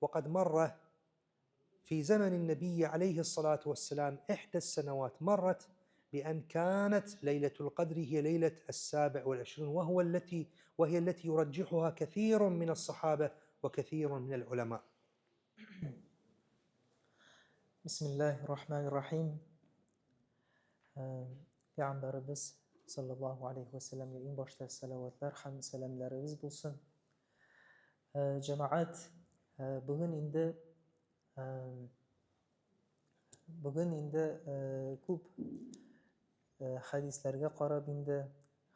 وقد مر في زمن النبي عليه الصلاة والسلام إحدى السنوات مرت بأن كانت ليلة القدر هي ليلة 27، وهي التي يرجحها كثير من الصحابة وكثير من العلماء. بسم الله الرحمن الرحيم. Пәйгамбәребез саллаллаһу алейхи ва сәлләмгә иң башта салаватлар һәм сәламләребез булсын. Җәмәгать, бүген инде бүген инде күп хәдисләргә карап инде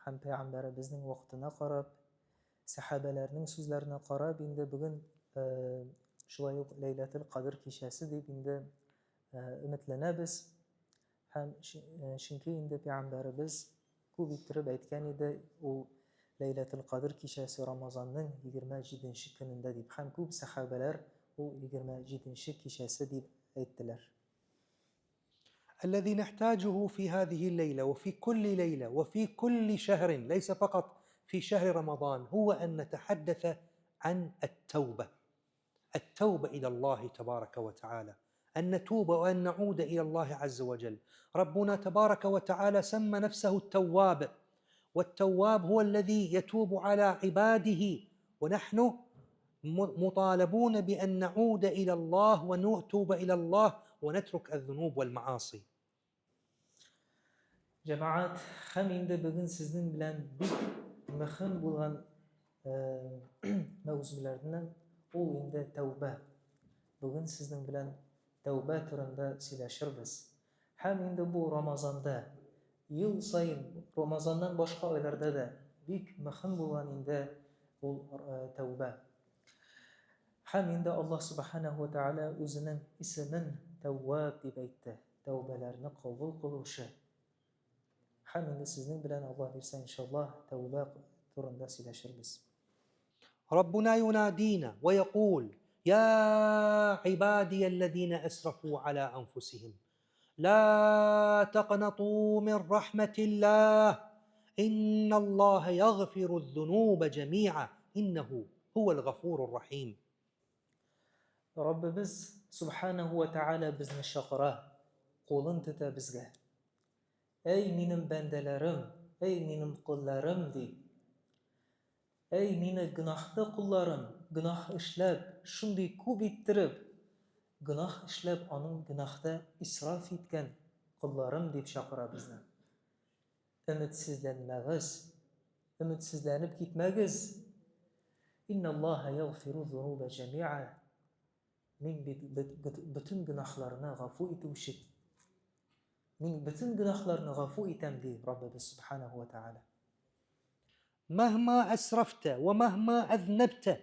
һәм пәйгамбәребезнең вакытына карап, сәхабәләрнең сүзләренә карап инде бүген шулай ук Ләйләтел Кадр кичәсе дип инде өметләнәбез. Һәм чөнки инде пәйгамбәребез күп иттереп әйткән иде, ул Ләйләтел Кадр кичәсе Рамазанның 27 көнендә дип. Һәм күп сәхабәләр ул 27 кичәсе дип әйттеләр. الذي نحتاجه في هذه الليلة وفي كل ليلة وفي كل شهر، ليس فقط في شهر رمضان، هو أن نتحدث عن التوبة، التوبة إلى الله تبارك وتعالى، أن نتوب وأن نعود إلى الله عز وجل. ربنا تبارك وتعالى سمى نفسه التواب، والتواب هو الذي يتوب على عباده، ونحن مطالبون بأن نعود إلى الله ونتوب إلى الله ونترك الذنوب والمعاصي. Җәмәгать, һәм инде бүген сезнең белән бик мөһим булган мәүзүләрдән ул инде тәүбә. Бүген сезнең белән тәүбә турында сөйләшербез. Һәм инде бу Рамазанда, ел саен, Рамазаннан башка айларда да бик мөһим булган инде ул тәүбә. Һәм инде Аллаһ Субханаһу ва Тааля үзенең исемен Тәүваб дип әйтте, тәүбәләрне кабул кылучы. Һәм инде сезнең белән Аллаһ бирсә, иншаллаһ, тәүбә турында сөйләшербез. ربنا ينادينا ويقول: يا عبادي الذين أسرفوا على أنفسهم لا تقنطوا من رحمة الله إن الله يغفر الذنوب جميعا إنه هو الغفور الرحيم. Раббыбыз Субханаһу ва Тааля безне чакыра, кулын тотә безгә. Әй минем бәндәләрем, әй минем колларым, ди. Әй мине гөнаһлы колларым, гөнаһ эшләп, шундый күп иттереп, гөнаһ эшләп, аның гөнаһта исраф иткән колларым, дип чакыра безне. Өметсезләнмәгез, өметсезләнеп китмәгез. Инналлаһа ягъфиру зунуба җәмиа. Мин бит бөтен гөнаһларны гафу итүче. Мин бөтен гөнаһларны гафу итәм, ди Раббыбыз Субханаһу ва Тааля. مهما أسرفت ومهما أذنبت،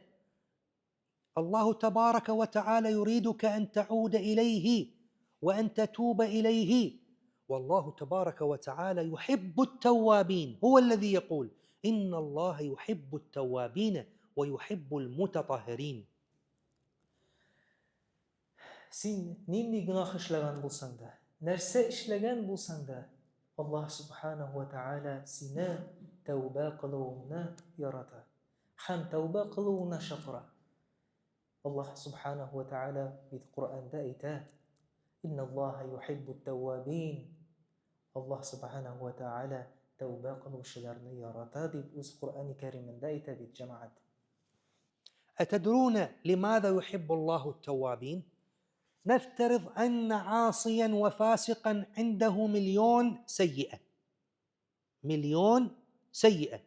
الله تبارك وتعالى يريدك أن تعود إليه وأن تتوب إليه، والله تبارك وتعالى يحب التوابين، هو الذي يقول: إن الله يحب التوابين ويحب المتطهرين. Син нинди гөнаһ эшләгән булсаң да, нәрсә эшләгән булсаң да, Аллаһ Субханаһу ва Тааля сине тәүбә кылуыңны ярата һәм тәүбә кылуыңа чакыра. Аллаһ Субханаһу ва Тааля бит Коръәндә әйтә: Инналлаһа юхиббут тәввабин. Аллаһ Субханаһу ва Тааля тәүбә кылучыларны ярата дип үз Коръәни Кәримендә әйтә бит, җәмәгать. أتدرون لماذا يحب الله التوابين؟ نفترض أن عاصيا وفاسقا عنده 1,000,000 سيئة، 1,000,000 سيئة،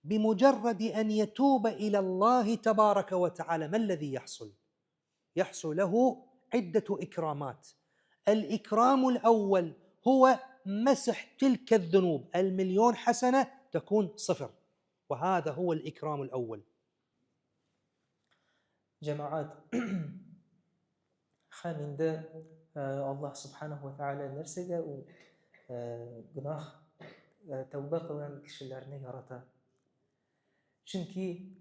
بمجرد أن يتوب إلى الله تبارك وتعالى ما الذي يحصل؟ يحصل له عدة إكرامات. الإكرام الأول هو مسح تلك الذنوب، 1,000,000 حسنة تكون صفر، وهذا هو الإكرام الأول. Җәмәгать, һәм инде Аллаһ Субханаһу ва Тааля нәрсәгә ул гөнаһ тәүбә кылган кешеләрне ярата? Чөнки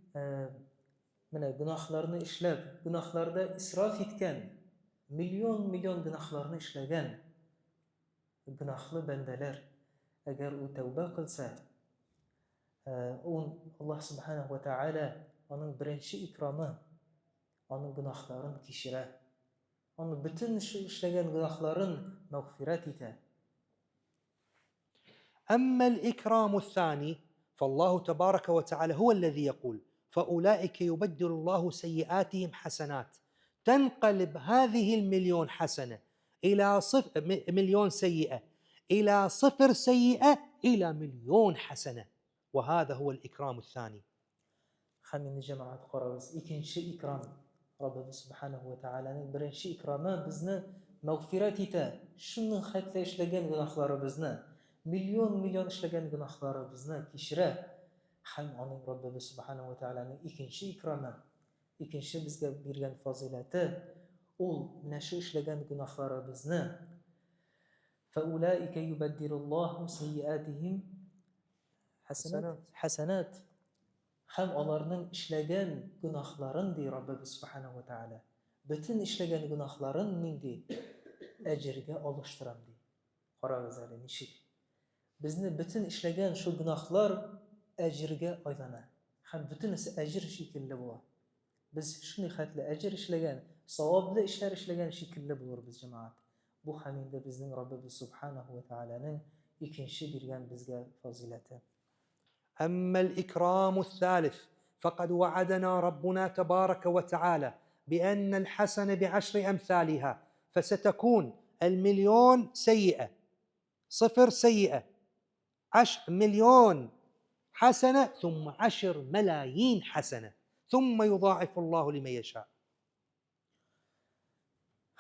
менә гөнаһларны эшләп, гөнаһларда исраф иткән, миллион-миллион гөнаһларны эшләгән гөнаһлы бәндәләр, әгәр ул тәүбә кылса, ул Аллаһ Субханаһу ва Тааля аның беренче икрамы, аның гөнаһларын кичерә. Аны бөтен эшләгән гөнаһларын мәгъфирәт итә. أما الإكرام الثاني فالله تبارك وتعالى هو الذي يقول فأولئك يبدل الله سيئاتهم حسنات تنقلب هذه المليون حسنة إلى صفر مليون سيئة إلى صفر سيئة إلى مليون حسنة وهذا هو الإكرام الثاني. Һәм инде җәмәгать карагыз, икенче икрам Раббыбыз Субханаһу ва Тәгаләнең беренче икрамы безне мәгъфирәт итә, шуның хәтле эшләгән гөнаһларыбызны, миллион-миллион эшләгән гөнаһларыбызны кичерә. Һәм аның Раббыбыз Субханаһу ва Тәгаләнең икенче икрамы, икенче безгә биргән фазыйләте, ул менә шу эшләгән гөнаһларыбызны Фәулаика юбәддилуллаһу сәйиатиһим хәсәнат, хәсәнат һәм аларның эшләгән гөнаһларын, ди Раббыбыз Субханаһу ва Тааля, бөтен эшләгән гөнаһларын мин, ди, әҗергә алыштырам, ди. Карагыз әле, ничек? Безне бөтен эшләгән шул гөнаһлар әҗергә айлана һәм бөтенесе әҗер шикелле була. Без шундый хәтле әҗер эшләгән, саваплы эшләр эшләгән шикелле булырбыз, җәмәгать. Бу һәм инде безнең Раббыбыз Субханаһу ва Тәгаләнең икенче биргән безгә фазыйләте. أما الإكرام الثالث فقد وعدنا ربنا تبارك وتعالى بأن الحسنة بعشر أمثالها فستكون المليون سيئة صفر سيئة عشر مليون حسنة ثم عشر ملايين حسنة ثم يضاعف الله لمن يشاء.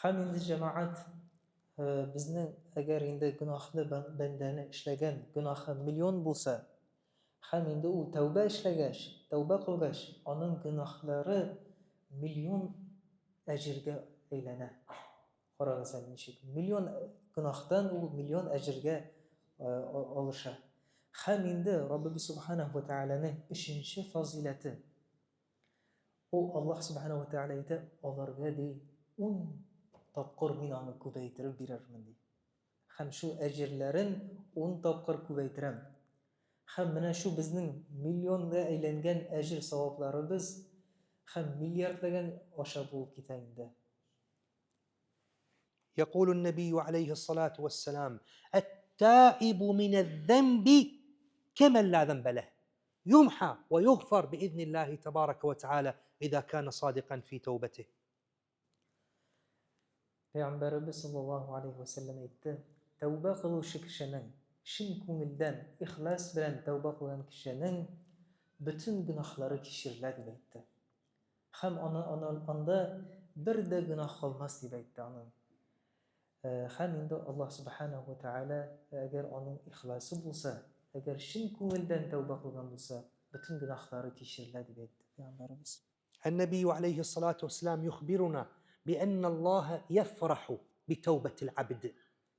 Һәм инде җәмәгать безнең әгәр инде гөнаһлы бәндәне эшләгән гөнаһы миллион булса, һәм инде ул тәүбә эшләгәч, тәүбә кылгач, аның гөнаһлары миллион әҗергә әйләнә. Карагыз әле ничек. Миллион гөнаһтан ул миллион әҗергә алыша. Һәм инде Раббыбыз Субханаһу ва Тәгаләнең өченче фазыйләте Ул Аллаһ Субхана ва Тәгалә әйтә, аларга ди, ун тапкыр мин аны күбәйтереп бирермен ди. Һәм шул әҗерләрен ун тапкыр күбәйтерәм. Һәм менә шул безнең миллионга әйләнгән әҗер савапларыбыз һәм миллиардләгән аша булып китә инде. يقول النبي عليه الصلاة والسلام التائب من الذنب كمن لا ذنب له يمحى ويغفر بإذن الله تبارك وتعالى إذا كان صادقا في توبته. Пәйгамбәребез саллаллаһу алейһи вә сәлләм әйтте, Тәүбә кылучы кешенең, чын күңелдән, ихлас белән тәүбә кылган кешенең бөтен гөнаһлары кичерелә, дип әйтте. Һәм аны, аны, анда бер дә гөнаһ калмас, дип әйтте аның. Һәм инде Аллаһ Субханаһу ва Тәгалә, әгәр аның ихласы булса, әгәр чын күңелдән тәүбә кылган булса, бөтен гөнаһлары кичерелә, дип әйтте Пәйгамбәребез. النبي عليه الصلاة والسلام يخبرنا بأن الله يفرح بتوبة العبد.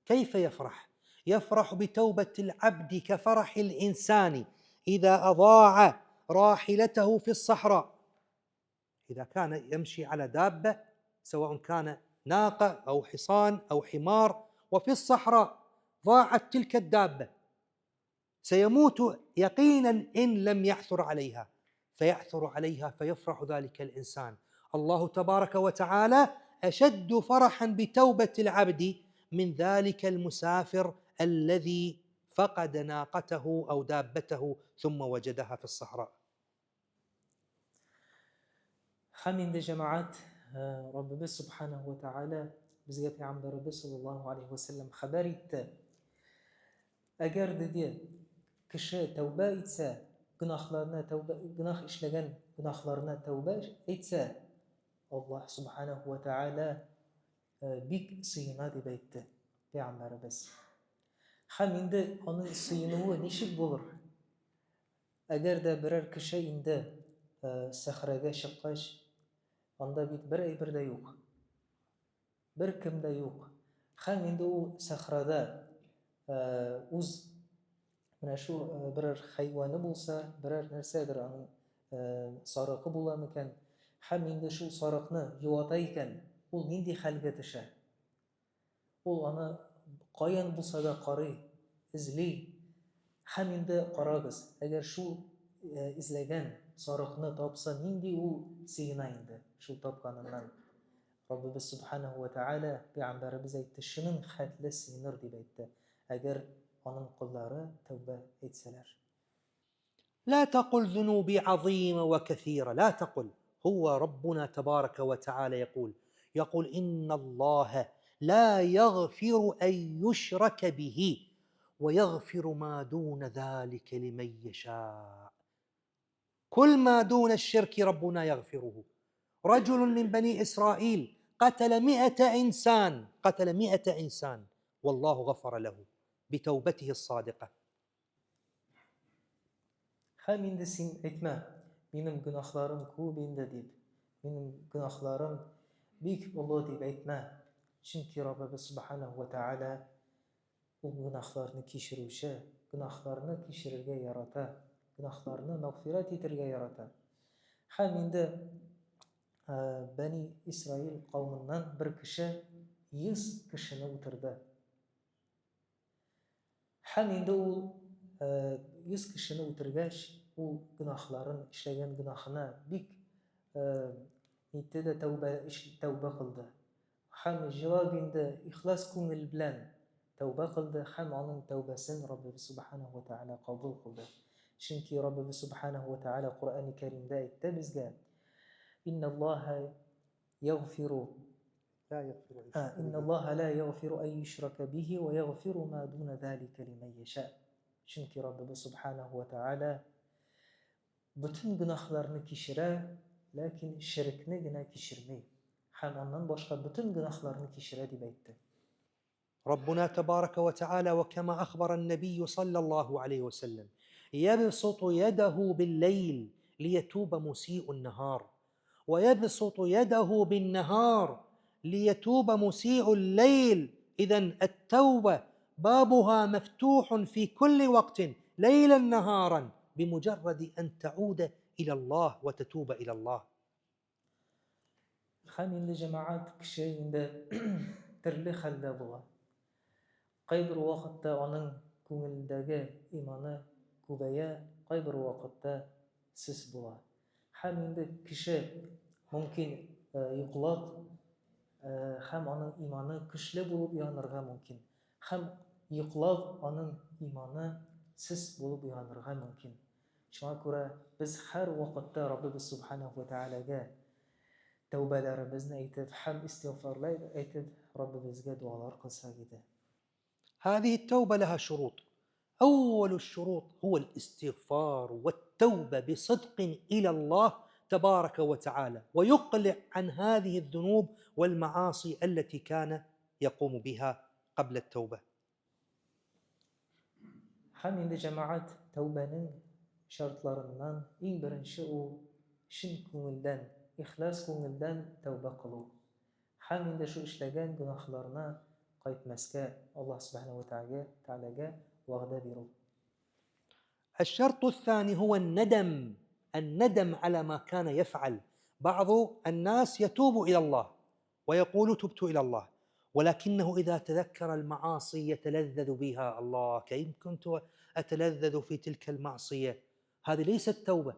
كيف يفرح؟ يفرح بتوبة العبد كفرح الإنسان إذا أضاع راحلته في الصحراء. إذا كان يمشي على دابة سواء كان ناقة أو حصان أو حمار وفي الصحراء ضاعت تلك الدابة سيموت يقينا إن لم يعثر عليها، فيعثر عليها فيفرح ذلك الإنسان. الله تبارك وتعالى أشد فرحا بتوبة العبد من ذلك المسافر الذي فقد ناقته أو دابته ثم وجدها في الصحراء. Һәм инде җәмәгать, Раббыбыз Субханаһу ва Тәгалә безгә пәйгамбәребез саллаллаһу алейһи ва сәлләм хәбәр итте. Әгәр диде, кеше тәүбә итсә, гөнаһларына тәүбә, гөнаһ эшләгән гөнаһларына тәүбә әйтсә, Аллаһ Субханаһу ва Тәгалә бик сөенә дип әйтте пәйгамбәребез. Һәм инде аның сөенүе ничек булыр? Әгәр дә берәр кеше инде сәхрәгә чыккач, анда бит бер әйбер дә юк. Бер кем дә юк. Һәм инде ул сәхрада үз менә шул берәр хайваны булса, берәр нәрсәдер аның сарыкы була микән? Һәм инде шул сарыкны юата икән, ул нинди хәлгә төшә? Ул аны каян булса да карый, эзли. Һәм инде карагыз, әгәр шул эзләгән сарыкны тапса, нинди ул сыена инде шул тапканыннан. Раббыбыз Субханаһу ва Тәгалә, пәйгамбәребез әйтте, шуның хәтле сыеныр дип әйтте, әгәр аның коллары тәүбә әйтсәләр. لا تقل ذنوبي عظيمة وكثيرة، لا تقل. هو ربنا تبارك وتعالى يقول، يقول: إن الله لا يغفر أن يشرك به ويغفر ما دون ذلك لمن يشاء. كل ما دون الشرك ربنا يغفره. رجل من بني إسرائيل قتل 100 إنسان، قتل 100 إنسان، والله غفر له بتوبته الصادقة. Һәм инде син әйтмә, минем гөнаһларым күп инде дип, минем гөнаһларым бик олы дип әйтмә. Чөнки Раббыбыз Субханаһу ва Тәгалә ул гөнаһларны кичерүче, гөнаһларны кичерергә ярата, гөнаһларны мәгъфирәт итергә ярата. Һәм инде Бәни Исраил кавымыннан бер кеше 100 кешене үтерде. Һәм инде ул 100 кешене үтергәч, ул гөнаһларын, эшләгән гөнаһына бик нитте дә тәүбә, тәүбә кылды. Һәм җылап инде ихлас күңел белән тәүбә кылды һәм аның тәүбәсен Раббыбыз Субханаһу ва Тәгалә кабул кылды. Чөнки Раббыбыз Субханаһу ва Тәгалә Коръәни Кәримдә әйтте безгә: Инналлаһа ягъфиру لا يغفر إن الله لا يغفر أن يشرك به ويغفر ما دون ذلك لمن يشاء. Чөнки Раббыбыз Субханаһу ва Тәгалә бөтен гөнаһларны кичерә, ләкин ширкне генә кичерми. Һәм аннан башка бөтен гөнаһларны кичерә дип әйтте. ربنا تبارك وتعالى، وكما اخبر النبي صلى الله عليه وسلم، يبسط يده بالليل ليتوب مسيء النهار، ويبسط يده بالنهار ليتوب مسيء الليل. اذا التوبه بابها مفتوح في كل وقت، ليلا نهارا، بمجرد ان تعود الى الله وتتوب الى الله. Һәм инде, җәмәгать, кеше инде төрле хәлдә була. Кайбер вакытта аның күңелендәге иманы күбәя, кайбер вакытта сүс була. Һәм инде кеше мөмкин йоклап һәм аның иманы көчле булып уянырга мөмкин. Һәм йоклап аның иманы сүс булып уянырга мөмкин. Шуңа күрә без һәр вакытта Раббыбыз Субханаһу ва Тәгаләгә тәүбәләребезне әйтеп һәм истигъфарлар әйтеп Раббыбызга догалар кылсак иде. هذه التوبة لها شروط. أول الشروط هو الاستغفار والتوبة بصدق إلى الله تبارك وتعالى، ويقلع عن هذه الذنوب والمعاصي التي كان يقوم بها قبل التوبة. Һәм инде, җәмәгать, тәүбәнең шартларыннан иң беренче ул чын күңелдән, ихлас күңелдән тәүбә кылу. Һәм инде шул эшләгән гөнаһларына кайтмаска Аллаһ Субханаһу ва Тәгаләгә вәгъдә бирү. الشرط الثاني هو الندم، الندم على ما كان يفعل. بعض الناس يتوب الى الله ويقول: تبت الى الله، ولكنه اذا تذكر المعاصي يتلذذ بها. الله، كيف كنت اتلذذ في تلك المعصيه؟ هذه ليست توبه.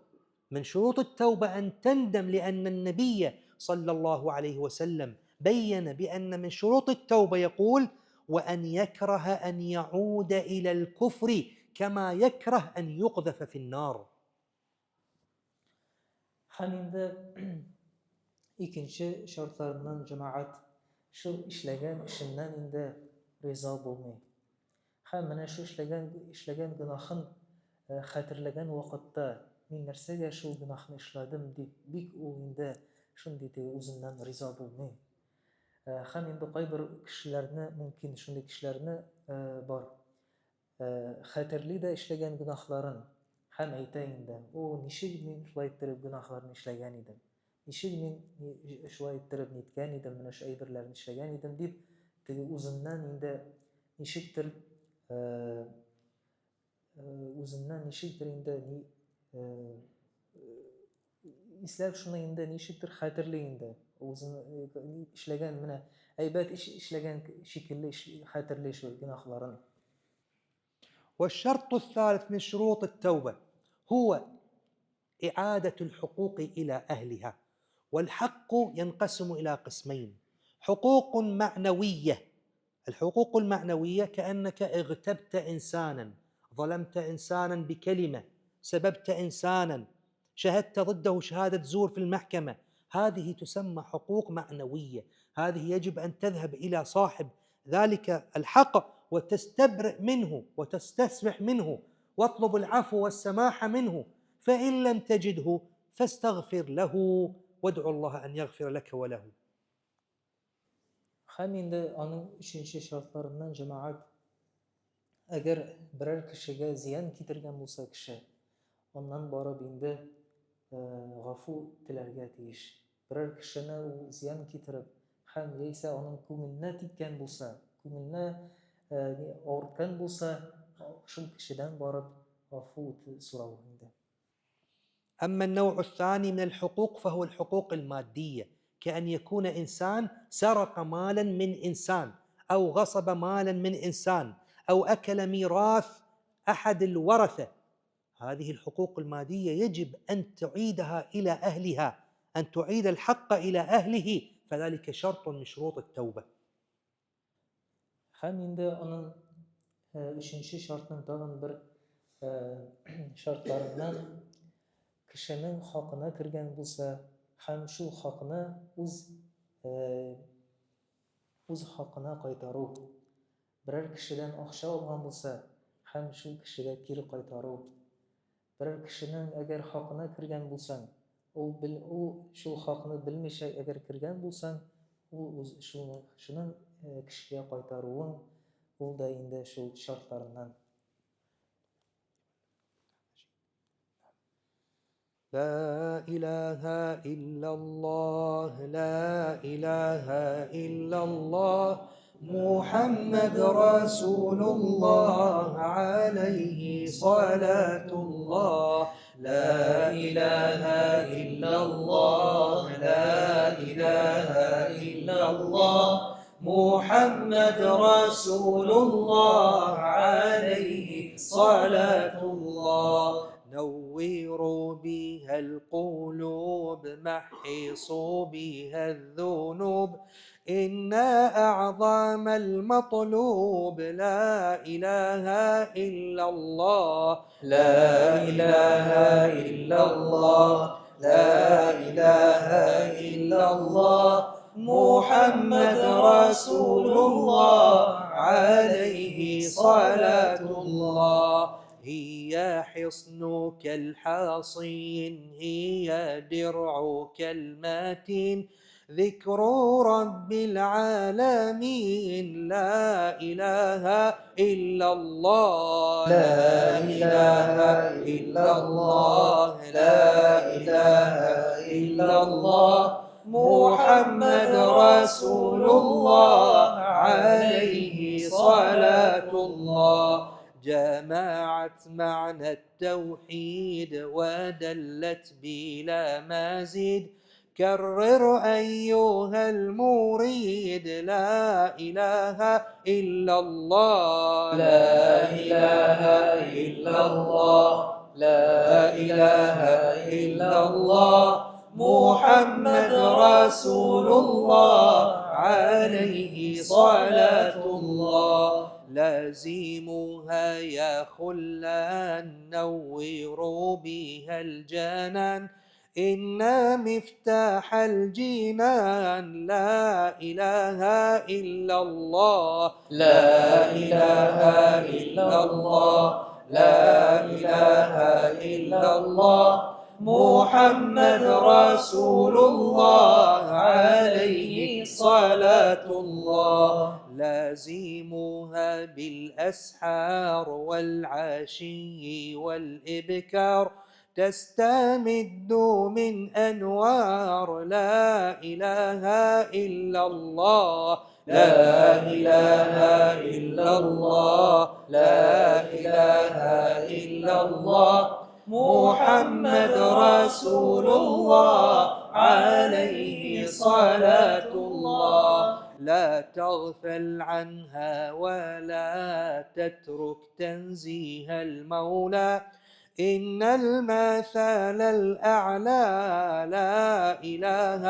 من شروط التوبه ان تندم، لان النبي صلى الله عليه وسلم بين بان من شروط التوبه، يقول: وان يكره ان يعود الى الكفر كما يكره ان يقذف في النار. Һәм инде икенче шартларыннан, җәмәгать, шул эшләгән эшеннән инде риза булмый. Һәм менә шул эшләгән гөнаһын хәтерләгән вакытта, мин нәрсәгә шул гөнаһны эшләдем дип, бик ул инде шундый теге үзеннән риза булмый. Һәм инде кайбер кешеләрне мөмкин, шундый кешеләрне бар. Хәтерли дә эшләгән гөнаһларын һәм әйтә инде: О, ничек мин шулай иттереп гөнаһларны эшләгән идем? Ничек мин шулай иттереп ниткән идем, менә шу әйберләрне эшләгән идем дип, теге үзеннән инде ничектер үзеннән ничектер инде ни исләп шуны инде ничектер хәтерли инде. Үзен эшләгән менә әйбәт эш эшләгән шикелле хәтерли шул гөнаһларын. والشرط الثالث من شروط التوبة هو إعادة الحقوق إلى أهلها. والحق ينقسم إلى قسمين: حقوق معنوية. الحقوق المعنوية كأنك اغتبت إنسانا، ظلمت إنسانا بكلمة، سببت إنسانا، شهدت ضده شهادة زور في المحكمة، هذه تسمى حقوق معنوية. هذه يجب أن تذهب إلى صاحب ذلك الحق وتستبرئ منه وتستسمح منه، واطلب العفو والسماح منه، فإن لم تجده فاستغفر له وادعو الله أن يغفر لك وله. Һәм инде аның өченче шартларыннан, җәмәгать, әгәр берәр кешегә зыян китергән булса кеше, аннан барып инде гафу теләргә тиеш. Берәр кешене ул зыян китереп һәм яисә аның күңеленә тиккән булса, күңеленә авырткан булса, шул кешедән барып гафу сорау инде. أما النوع الثاني من الحقوق فهو الحقوق المادية، كأن يكون إنسان سرق مالا من إنسان، أو غصب مالا من إنسان، أو أكل ميراث أحد الورثة. هذه الحقوق المادية يجب أن تعيدها إلى أهلها، أن تعيد الحق إلى أهله، فذلك شرط من شروط التوبة. Һәм инде аның өченче шартның тагын бер шартларыннан, кешенең хакына кергән булса һәм шул хакны үз хакына кайтару. Берәр кешедән акча алган булса һәм шул кешегә кире кайтару. Берәр кешенең әгәр хакына кергән булсаң, ул шул хакны белмичә әгәр кергән булсаң, ул үз шуны шуның кешегә кайтаруың, ул да инде шул шартларыннан. لا إله إلا الله، لا إله إلا الله، محمد رسول الله، عليه صلاة الله. لا إله إلا الله، لا إله إلا الله، محمد رسول الله، عليه صلاة الله. نوروا بها القلوب، محصوا بها الذنوب، إن أعظم المطلوب لا إله إلا الله. لا إله إلا الله، لا إله إلا الله، محمد رسول الله، عليه صلاة الله. هي حصنك الحصين، هي درعك المتين، ذكر رب العالمين، لا إله إلا الله. لا إله إلا الله، لا إله إلا الله، محمد رسول الله، عليه صلاة الله. جمعت معنى التوحيد ودلت بلا مزيد، كرر أيها المريد، لا إله إلا الله. لا إله إلا الله، لا إله إلا الله، محمد رسول الله، عليه صلاة الله. لازمها يا خلان، نوروا بها الجنان، إن مفتاح الجنان لا إله إلا الله. لا إله إلا الله، لا إله إلا الله، محمد رسول الله، عليه صلاة الله. لازمها بالأسحار والعشي والإبكار، تستمد من أنوار لا إله إلا الله. لا إله إلا الله، لا إله إلا الله، محمد رسول الله، عليه صلاة الله. لا تغفل عنها ولا تترك تنزيه المولى، إن المثل الأعلى لا إله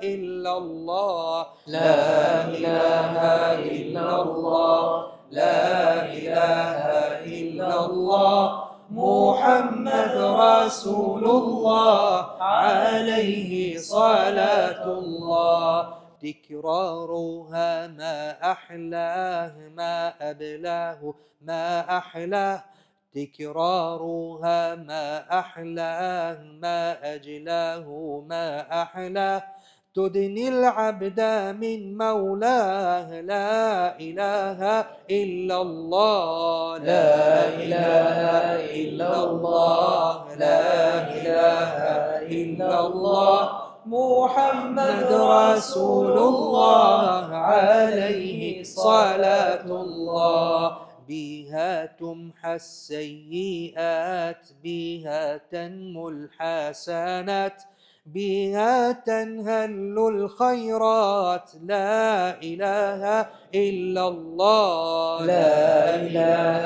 إلا الله لا إله إلا الله لا إله إلا الله محمد رسول الله عليه صلاة الله. تكرارها ما أحلاه ما أبلاه ما أحلاه، تكرارها ما أحلاه ما أجلاه ما أحلاه، تدني العبد من مولاه لا إله إلا الله لا إله إلا الله لا إله إلا الله محمد رسول الله عليه صلاة الله. بها تمحى السيئات بها تنمو الحسنات بها تنهل الخيرات لا إله إلا الله لا إله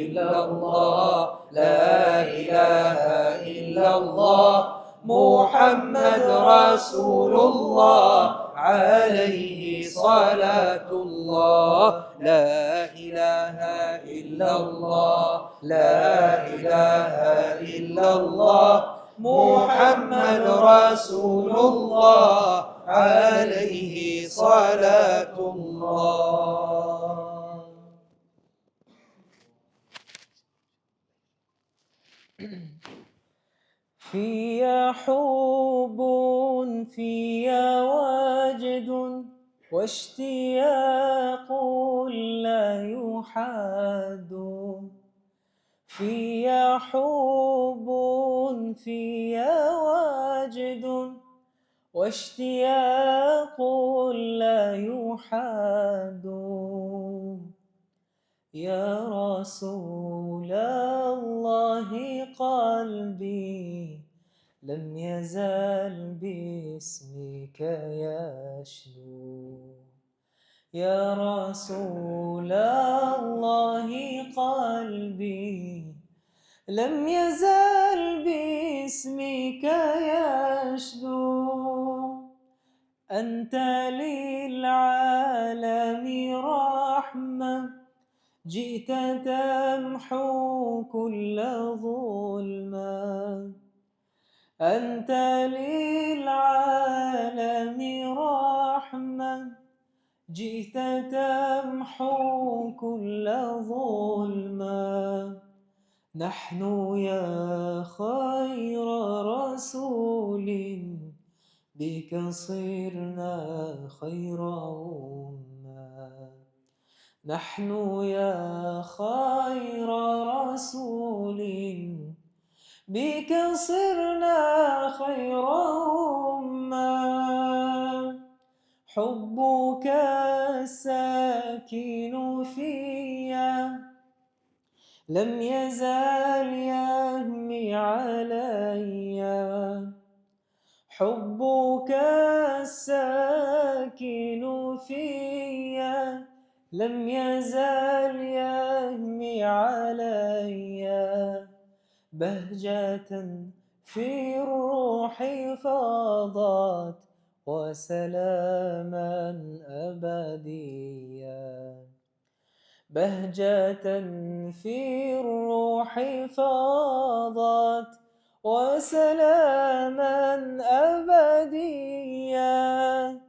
إلا الله لا إله إلا الله محمد رسول الله عليه صلاة الله. لا إله إلا الله لا إله إلا الله محمد رسول الله عليه صلاة الله. فيا حب فيا وجد واشتياق لا يحد، فيا حب فيا وجد واشتياق لا يحد. يا رسول الله قلبي لم يزال باسمك يشدو، يا رسول الله قلبي لم يزال باسمك يشدو. أنت للعالم رحمة جئت تمحو كل ظلمة، أنت للعالم رحمة جئت تمحو كل ظلمة. نحن يا خير رسول بك صرنا خير أمة، نحن يا خير رسول بك صرنا خير أمة. حبك الساكن فيا لم يزال يهمي عليا، حبك الساكن فيا لم يزال يهمي عليا. بهجة في الروح فاضت وسلاما أبديا، بهجة في الروح فاضت وسلاما أبديا.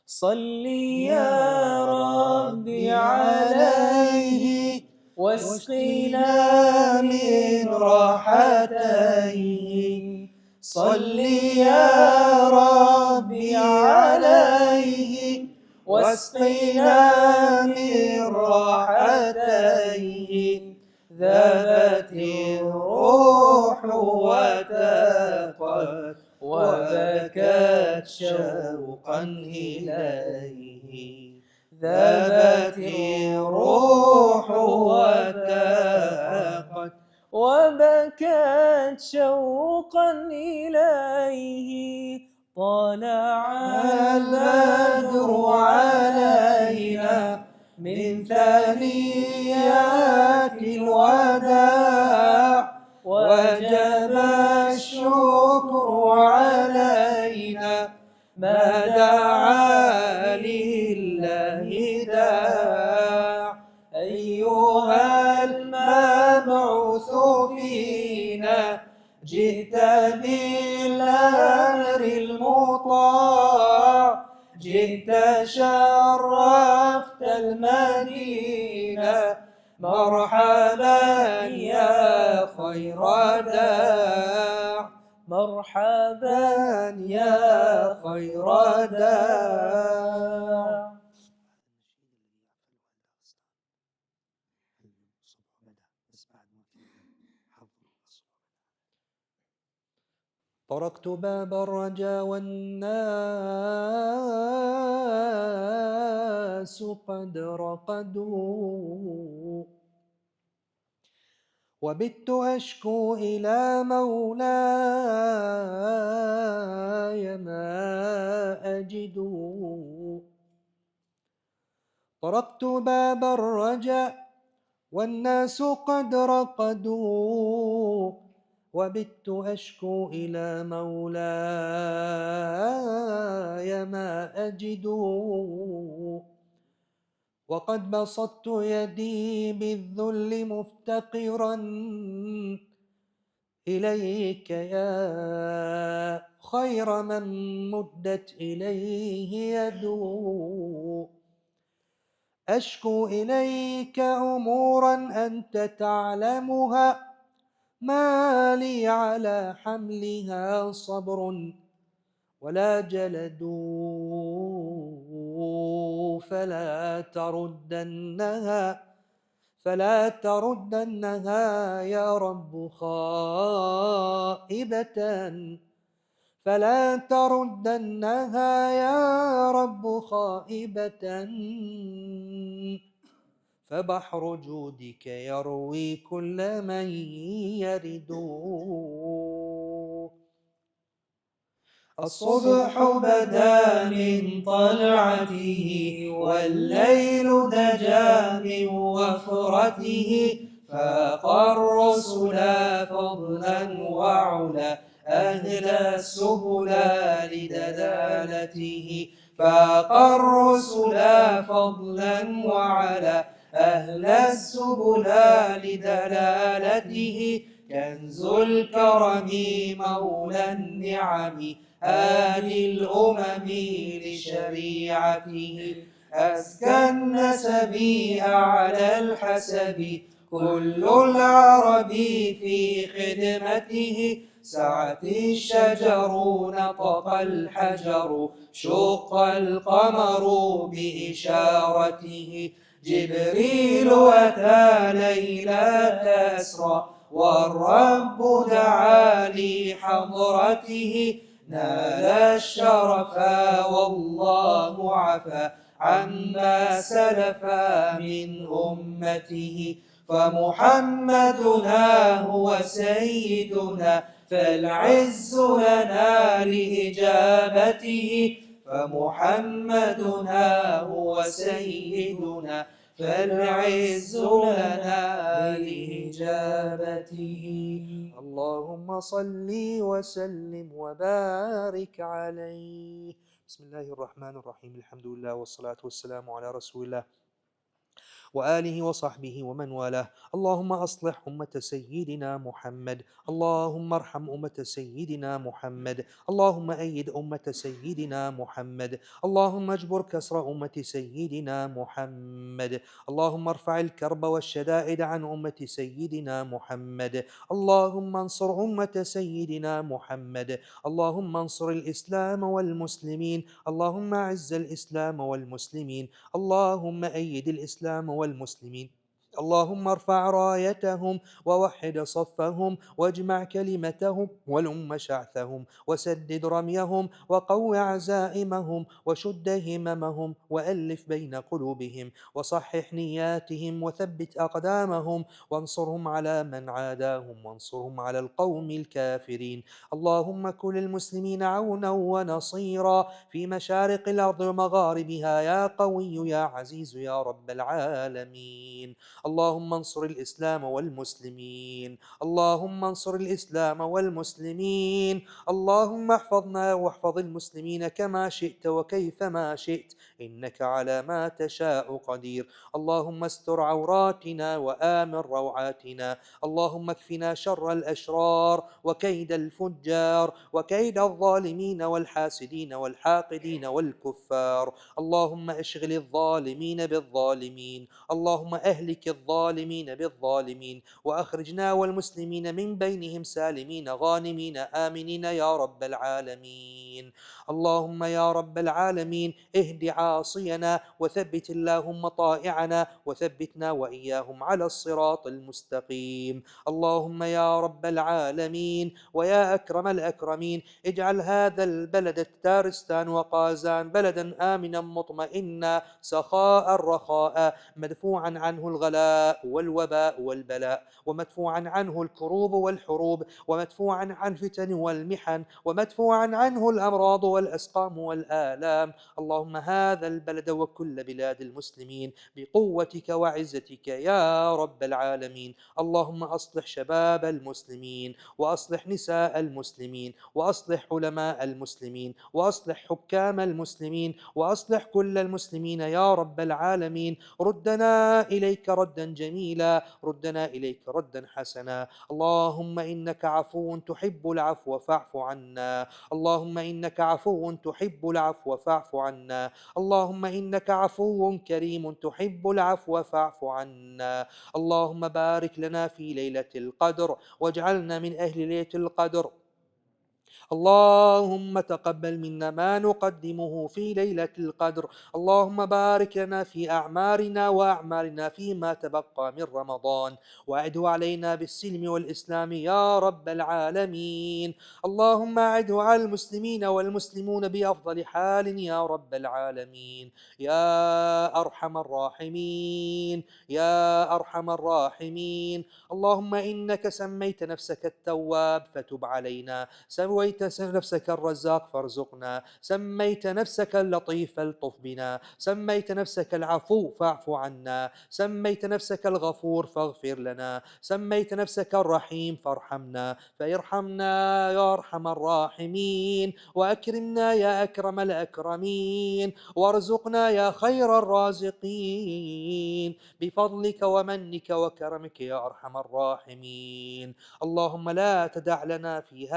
صل يا ربي عليه واسقنا من راحتيه، صل يا ربي عليه واسقنا من راحتيه. ذابت الروح وتاقت وبكت شوقا إليه، ذابت الروح وتاقت وبكت شوقا إليه. طلع البدر علينا من ثنيات الوداع وجب جئت شرفت المدينة، مرحبا يا خير داع، مرحبا يا خير داع. طرقت باب الرجا والناس قد رقدوا، وبت أشكو إلى مولاي ما أجد. طرقت باب الرجا والناس قد رقدوا، وبت أشكو إلى مولاي ما أجد، وقد بسطت يدي بالذل مفتقرا إليك يا خير من مدت إليه يد. أشكو إليك أمورا أنت تعلمها، ما لي على حملها صبر ولا جلد، فلا تردنها يا رب خائبة، فلا تردنها يا رب خائبة، فبحر جودك يروي كل من يرد. الصبح بدا من طلعته، والليل دجا من وفرته، فاق الرسل فضلا وعلا، أهل السبل لدلالته، فاق الرسل فضلا وعلا، أهل السبل لدلالته، كنز الكرم مولى النعم، هادي الأمم لشريعته، أزكى النسب أعلى الحسب، كل العرب في خدمته، سعت الشجر نطق الحجر، شق القمر بإشارته، جبريل أتى ليلة أسرى، والرب دعا لحضرته، نال الشرف والله عفا عما سلف من أمته، فمحمدنا هو سيدنا، فالعز لنا لإجابته، فمحمدنا هو سيدنا، فالعز لنا لإجابته. اللهم صل وسلم وبارك عليه. بسم الله الرحمن الرحيم. الحمد لله والصلاة والسلام على رسول الله وآله وصحبه ومن والاه. اللهم أصلح أمة سيدنا محمد، اللهم ارحم أمة سيدنا محمد، اللهم أيد أمة سيدنا محمد، اللهم اجبر كسر أمة سيدنا محمد، اللهم ارفع الكرب والشدائد عن أمة سيدنا محمد، اللهم انصر أمة سيدنا محمد، اللهم انصر الإسلام والمسلمين، اللهم أعز الإسلام والمسلمين، اللهم أيد الإسلام والمسلمين، اللهم ارفع رايتهم ووحد صفهم واجمع كلمتهم ولم شعثهم وسدد رميهم وقو عزائمهم وشد هممهم وألف بين قلوبهم وصحح نياتهم وثبت أقدامهم وانصرهم على من عاداهم وانصرهم على القوم الكافرين. اللهم كن للمسلمين عونا ونصيرا في مشارق الأرض ومغاربها يا قوي يا عزيز يا رب العالمين. اللهم انصر الإسلام والمسلمين، اللهم انصر الإسلام والمسلمين، اللهم احفظنا واحفظ المسلمين كما شئت وكيفما شئت، إنك على ما تشاء قدير. اللهم استر عوراتنا وآمن روعاتنا، اللهم اكفنا شر الأشرار وكيد الفجار وكيد الظالمين والحاسدين والحاقدين والكفار. اللهم اشغل الظالمين بالظالمين، اللهم أهلك الظالمين بالظالمين، وأخرجنا والمسلمين من بينهم سالمين غانمين آمنين يا رب العالمين. اللهم يا رب العالمين اهد عاصينا وثبت اللهم طائعنا وثبتنا وإياهم على الصراط المستقيم. اللهم يا رب العالمين ويا أكرم الأكرمين اجعل هذا البلد التارستان وقازان بلدا آمنا مطمئنا سخاء رخاء، مدفوعا عنه الغلاء والوباء والبلاء، ومدفوعا عنه الكروب والحروب، ومدفوعا عن الفتن والمحن، ومدفوعا عنه الأمراض والأسقام والآلام. اللهم هذا البلد وكل بلاد المسلمين بقوتك وعزتك يا رب العالمين. اللهم أصلح شباب المسلمين، وأصلح نساء المسلمين، وأصلح علماء المسلمين، وأصلح حكام المسلمين، وأصلح كل المسلمين يا رب العالمين. ردنا إليك ردا جميلا، ردنا إليك ردا حسنا. اللهم إنك عفو تحب العفو فاعف عنا، اللهم إنك عفو تحب العفو فاعف عنا، اللهم إنك عفو كريم تحب العفو فاعف عنا. اللهم بارك لنا في ليلة القدر واجعلنا من أهل ليلة القدر. اللهم تقبل منا ما نقدمه في ليلة القدر. اللهم بارك لنا في أعمارنا وأعمالنا فيما تبقى من رمضان، وأعده علينا بالسلم والإسلام يا رب العالمين. اللهم أعده على المسلمين والمسلمون بأفضل حال يا رب العالمين، يا أرحم الراحمين، يا أرحم الراحمين. اللهم إنك سميت نفسك التواب فتب علينا، سميت نفسك الرزاق فارزقنا، سميت نفسك اللطيف فالطف بنا، سميت نفسك العفو فاعف عنا، سميت نفسك الغفور فاغفر لنا، سميت نفسك الرحيم فارحمنا، فارحمنا يا أرحم الراحمين، وأكرمنا يا أكرم الأكرمين، وارزقنا يا خير الرازقين بفضلك ومنك وكرمك يا أرحم الراحمين. اللهم لا تدع لنا في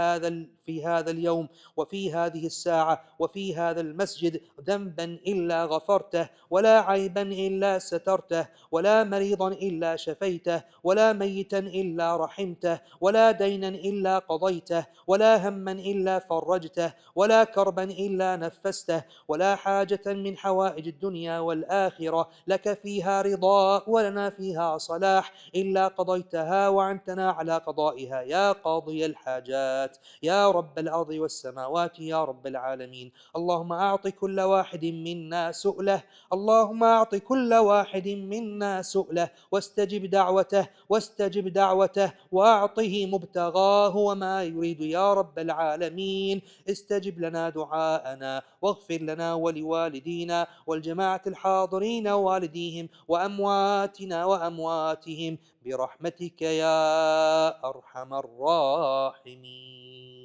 هذا اليوم وفي هذه الساعة وفي هذا المسجد ذنبا إلا غفرته، ولا عيبا إلا سترته، ولا مريضا إلا شفيته، ولا ميتا إلا رحمته، ولا دينا إلا قضيته، ولا هما إلا فرجته، ولا كربا إلا نفسته، ولا حاجة من حوائج الدنيا والآخرة لك فيها رضا ولنا فيها صلاح إلا قضيتها وعنتنا على قضائها يا قاضي الحاجات، يا رب الأرض والسماوات يا رب العالمين. اللهم أعط كل واحد منا سؤله، اللهم أعط كل واحد منا سؤله، واستجب دعوته، واستجب دعوته، وأعطه مبتغاه وما يريد يا رب العالمين. استجب لنا دعاءنا، واغفر لنا ولوالدينا والجماعة الحاضرين ووالديهم وأمواتنا وأمواتهم برحمتك يا أرحم الراحمين.